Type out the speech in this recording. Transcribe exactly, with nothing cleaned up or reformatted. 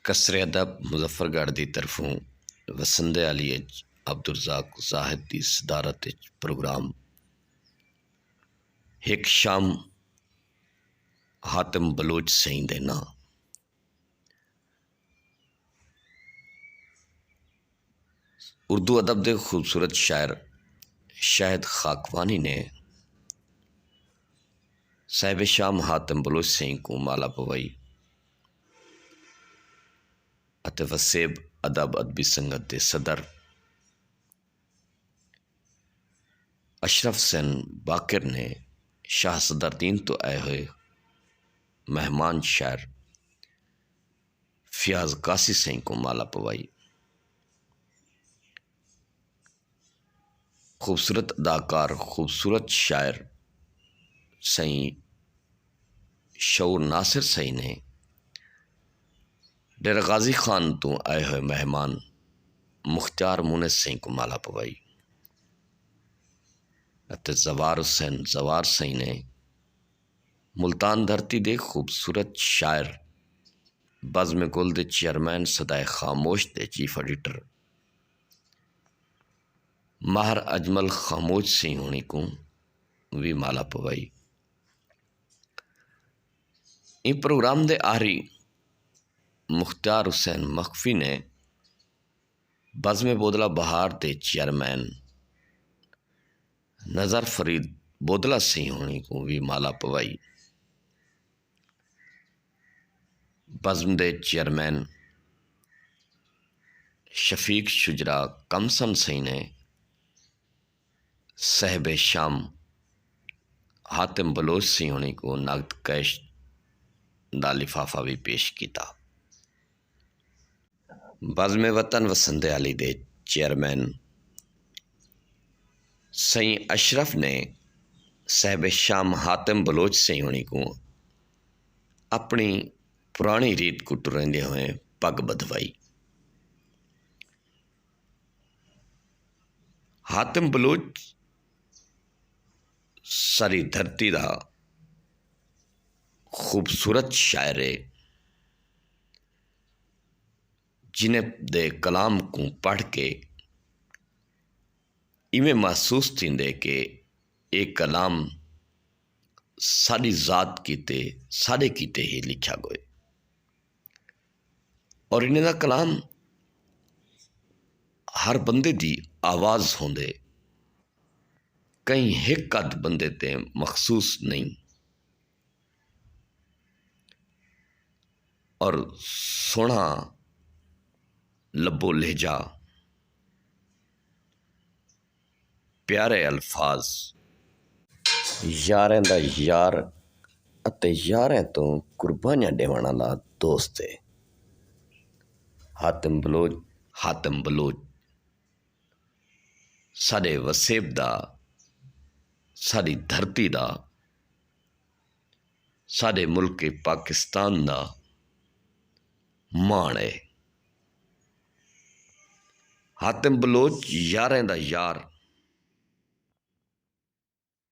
قصر ادب مظفر گڑھ دی طرفوں وسندے آلی اچ عبدالرزاق زاہد دی صدارت اچ پروگرام ہک شام حاتم بلوچ سئیں دے ناں۔ اردو ادب دے خوبصورت شاعر شاہد خاکوانی نے صاحب شام حاتم بلوچ سئیں کوں مالا پوائی اتے وسیب ادب ادبی سنگت دے صدر اشرف حسین باقر نے شاہ صدردین توں آئے ہوئے مہمان شاعر فیاض قاصی سئیں کوں مالا پوائی۔ خوبصورت اداکار، خوبصورت شاعر سئیں شعور ناصر سئیں نے ڈیرہ غازی خان توں آئے ہوئے مہمان مختیار مونس سئیں کوں مالا پوائی اتے زوار حسین زوار سئیں نے ملتان دھرتی دے خوبصورت شاعر بزم گل دے چیئرمین صدائے خاموش دے چیف ایڈیٹر ماہر اجمل خاموش سئیں ہوݨی کوں وی مالا پوائی۔ ایں پروگرام دے آہری مختیار حسین مخفی نے بزم بودلہ بہار دے چیئرمین نظر فرید بودلہ سئیں ہوݨی کوں وی مالا پوائی۔ بزم دے چیئرمین شفیق شجرا کمسن سئیں نے صاحب شام حاتم بلوچ سئیں ہوݨی کوں نقد کیش دا لفافہ وی پیش کیتا۔ بزم وطن وسندے آلی دے چیئرمین سئیں اشرف نے صاحب شام حاتم بلوچ سئیں ہوݨی کوں اپݨی پراݨی ریت کوں ٹریندے ہوئیں پڳ ٻدھوائی۔ حاتم بلوچ ساری دھرتی دا خوبصورت شاعر ہے، جنہیں دے کلام کوں پڑھ کے ایویں محسوس تھیندے کہ اے کلام ساݙی ذات کیتے، ساݙے کیتے ہی لکھیا ڳئے۔ اور انہیں دا کلام ہر بندے دی آواز ہوندے، کہیں ہک ادھ بندے تے مخصوص نہیں۔ اور سوہݨا لب و لہجہ، پیارے الفاظ۔ یاریں دا یار اتے یاریں توں قربانیاں ݙیوݨ آلا دوست ہے۔ حاتم بلوچ، حاتم بلوچ ساݙے وسیب دا، ساݙی دھرتی دا، ساݙے ملک پاکستان دا ماݨ ہے۔ حاتم بلوچ یاریں دا یار،